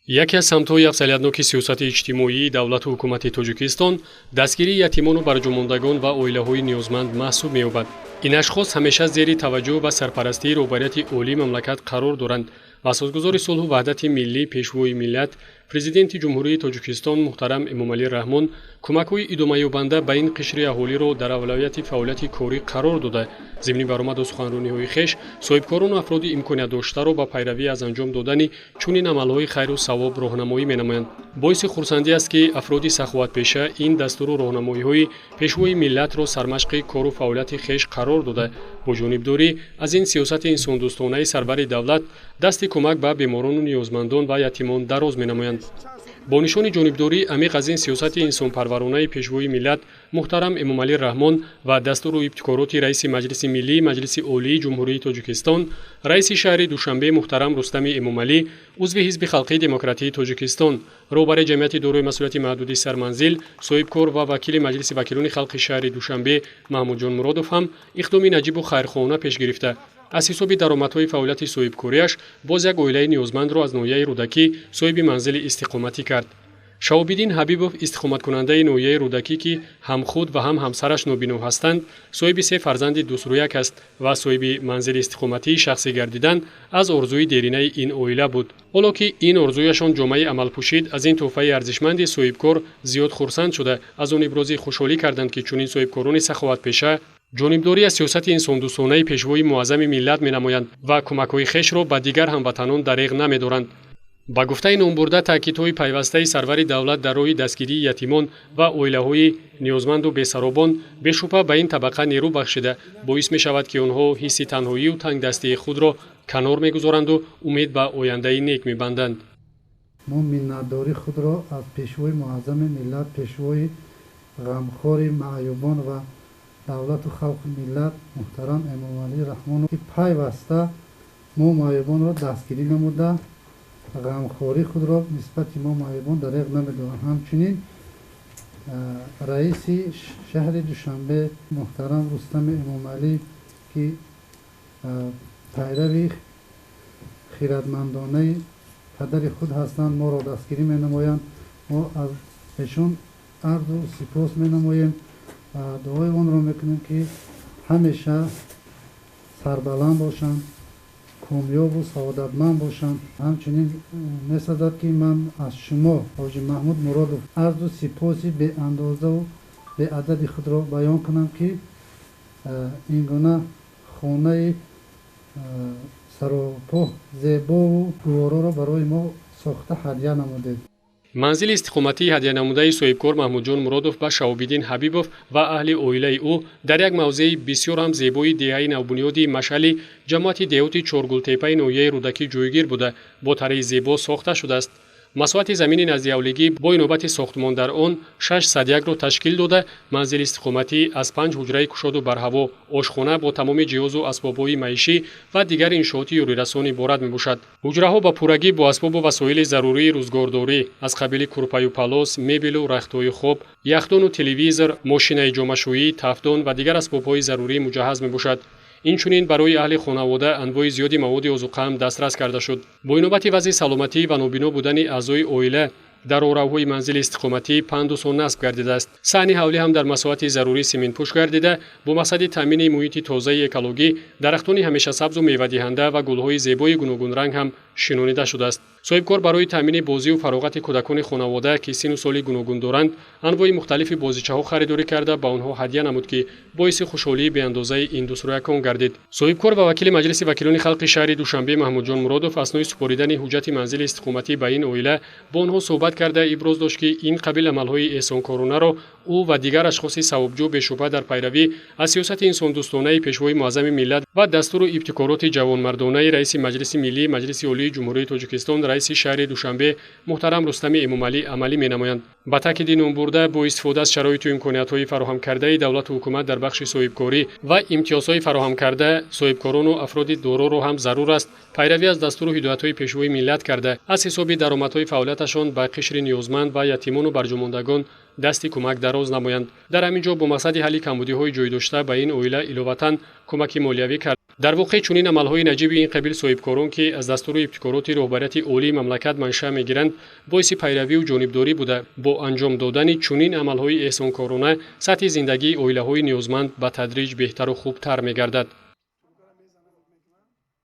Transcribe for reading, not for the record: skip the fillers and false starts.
Яке аз самтҳои афзалиятноки сиёсати иҷтимоии давлату ҳукумати Тоҷикистон дастгирии ятимону барҷомондагон ва оилаҳои ниёзманд маҳсуб меёбад. Ин ашхос ҳамеша зери таваҷҷӯҳ ва сарпарастии роҳбарияти олии мамлакат қарор доранд ва асосгузори сулҳу ваҳдати миллӣ, Пешвои миллат, Президенти Ҷумҳурии Тоҷикистон муҳтарам Эмомалӣ Раҳмон кӯмакҳои идомаёбанда ба ин қишри аҳолиро дар авлавияти фаъолияти корӣ қарор дода, зимни баромаду суханрониҳои хеш соҳибкорону афроди имкониятдоштаро ба пайравӣ аз анҷом додани чунин амалҳои хайру савоб роҳнамоӣ менамоянд. Боиси хурсандӣ аст, ки афроди саховатпеша ин дастуру роҳнамоиҳои Пешвои миллатро сармашқи кору фаъолияти хеш қарор дода, бо ҷонибдорӣ аз ин сиёсати инсондӯстонаи сарвари давлат дасти кӯмак ба беморону ниёзмандон ва ятимон дароз менамоянд. Бо нишони ҷонибдории амиқ аз ин сиёсати инсонпарваронаи Пешвои миллат муҳтарам Эмомалӣ Раҳмон ва дастуру ибтикороти раиси Маҷлиси Миллии Маҷлиси Олии Ҷумҳурии Тоҷикистон, раиси шаҳри Душанбе муҳтарам Рустами Эмомалӣ, узви Ҳизби халқии демократии Тоҷикистон, роҳбари ҷамъияти дорои масъулияти маҳдуди «Сарманзил», соҳибкор ва вакили Маҷлиси вакилони халқи шаҳри Душанбе Маҳмудҷон Муродов ҳам иқдоми наҷибу хайрхоҳона пеш гирифта, аз ҳисоби даромадҳои фаъолияти соҳибкориаш боз як оилаи ниёзмандро аз ноҳияи Рӯдакӣ соҳиби манзили истиқоматӣ кард. Шаҳобиддин Ҳабибов, истиқоматкунандаи ноҳияи Рӯдакӣ, ки ҳам худ ва ҳам ҳамсараш нобино ҳастанд, соҳиби се фарзанди дусрӯяк аст ва соҳиби манзили истиқоматии шахсӣ гардидан аз орзуи деринаи ин оила буд. Ҳоло ки ин орзуяшон ҷомаи амал пӯшид, аз ин тӯҳфаи арзишманди соҳибкор зиёд хурсанд шуда, аз он ибрози хушҳолӣ карданд, ки чунин соҳибкорони саховатпеша ҷонибдорӣ аз сиёсати инсондӯстонаи Пешвои муаззами миллат менамоянд ва кӯмакҳои хешро ба дигар ҳамватанон дареғ намедоранд. Ба гуфтаи номбурда, таъкидҳои пайвастаи сарвари давлат дар роҳи дастгирии ятимон ва оилаҳои ниёзманду бесаробон бешубҳа ба ин табақа нерӯ бахшида, боис мешавад, ки онҳо ҳисси танҳоию тангдастии худро канор мегузоранду умед ба ояндаи нек мебанданд. Мо миннатдории худро аз Пешвои муаззами миллат, пешвои ғамхори маъюбон ва давлату халқу миллат муҳтарам Эмомалӣ Раҳмонов, ки пайваста мо маъюбонро дастгирӣ намуда, ғамхории худро нисбати мо маъюбон дареғ намедоранд, ҳамчунин раиси шаҳри Душанбе муҳтарам Рустами Эмомалӣ, ки пайрави хиратмандонаи падари худ ҳастанд, моро дастгирӣ менамоянд. Мо аз эшон арзу сипос менамоем ва дуои онро мекунем, ки ҳамеша сарбаланд бошанд, комёбу саодатманд бошанд. Ҳамчунин месазад, ки ман аз шумо, ҳоҷи Маҳмуд Муродов, арзу сипоси беандозаву беадади худро баён кунам, ки ин гуна хонаи саропоҳ зебову гувороро барои мо сохта ҳадя намудед. Манзили истиқоматии ҳадянамудаи соҳибкор Маҳмудҷон Муродов ба Шаҳобиддин Ҳабибов ва аҳли оилаи ӯ дар як мавзеи бисёр ҳам зебои деҳаи навбунёди Машали ҷамоати деҳоти Чоргултепаи ноҳияи Рӯдакӣ ҷойгир буда, бо тарҳи зебо сохта шудааст. Масоҳати замини наздиҳавлигӣ бо инобати сохтмон дар он 601-ро ташкил дода, манзили истиқоматӣ аз панҷ ҳуҷраи кушоду барҳаво, ошхона бо тамоми ҷиҳозу асбобҳои маишӣ ва дигар иншооти ёрирасон иборат мебошад. Ҳуҷраҳо ба пуррагӣ бо асбобу васоили зарурии рӯзгордорӣ аз қабили курпаю палос, мебелу рахтҳои хоб, яхдону телевизор, мошинаи ҷомашӯӣ, тафдон ва дигар асбобҳои зарурӣ муҷаҳҳаз мебошад. Инчунин барои аҳли хонавода анвои зиёди маводи озуқаам дастрас карда шуд. Бо инобати вазъи саломатӣ ва нобино будани аъзои оила дар оравҳои манзили истиқоматӣ пандусҳо насб гардидааст. Саҳни ҳавлӣ ҳам дар масоҳати зарурӣ симентпӯш гардида, бо мақсади таъмини муҳити тозаи экологӣ дарахтони ҳамешасабзу мевадиҳанда ва гулҳои зебои гуногунранг ҳам шинонида шудааст. Соҳибкор барои таъмини бозию фароғати кӯдакони хонавода, ки сину соли гуногун доранд, анвои мухталифи бозичаҳо харидорӣ карда, ба онҳо ҳадя намуд, ки боиси хушҳолии беандозаи ин дусрӯякон гардид. Соҳибкор ва вакили Маҷлиси вакилони халқи шаҳри Душанбе Маҳмудҷон Муродов аснои супоридани ҳуҷҷати манзили истиқоматӣ ба ин оила бо онҳо суҳбат карда, иброз дошт, ки ин қабил амалҳои эҳсонкоронаро ӯ ва дигар ашхоси савобҷӯ бешубҳа дар пайравӣ аз сиёсати инсондӯстонаи Пешвои муаззами миллат ва дастуру ибтикороти ҷавонмардонаи раиси Маҷлиси Миллии Маҷлиси Олии Ҷумҳурии Тоҷикистон, раиси шаҳри Душанбе муҳтарам Рустами Эмомалӣ амалӣ менамоянд. Ба таъкиди номбурда, бо истифода аз шароиту имкониятҳои фароҳамкардаи давлату ҳукумат дар бахши соҳибкорӣ ва имтиёзҳои фароҳамкарда, соҳибкорону афроди дороро ҳам зарур аст пайравӣ аз дастуру ҳидоятҳои Пешвои миллат карда, аз ҳисоби даромадҳои фаъолияташон ба қишри ниёзманд ва ятимону барҷомондагон дасти кӯмак дароз намоянд. Дар ҳамин ҷо бо мақсади ҳалли камбудиҳои ҷойдошта ба ин оила иловатан кӯмаки молиявӣ кард. Дар воқеъ, чунин амалҳои наҷиби ин қабил соҳибкорон, ки аз дастуру ибтикороти роҳбарияти олии мамлакат маншаъ мегиранд, боиси пайравию ҷонибдорӣ буда, бо анҷом додани чунин амалҳои эҳсонкорона сатҳи зиндагии оилаҳои ниёзманд ба тадриҷ беҳтару хубтар мегардад.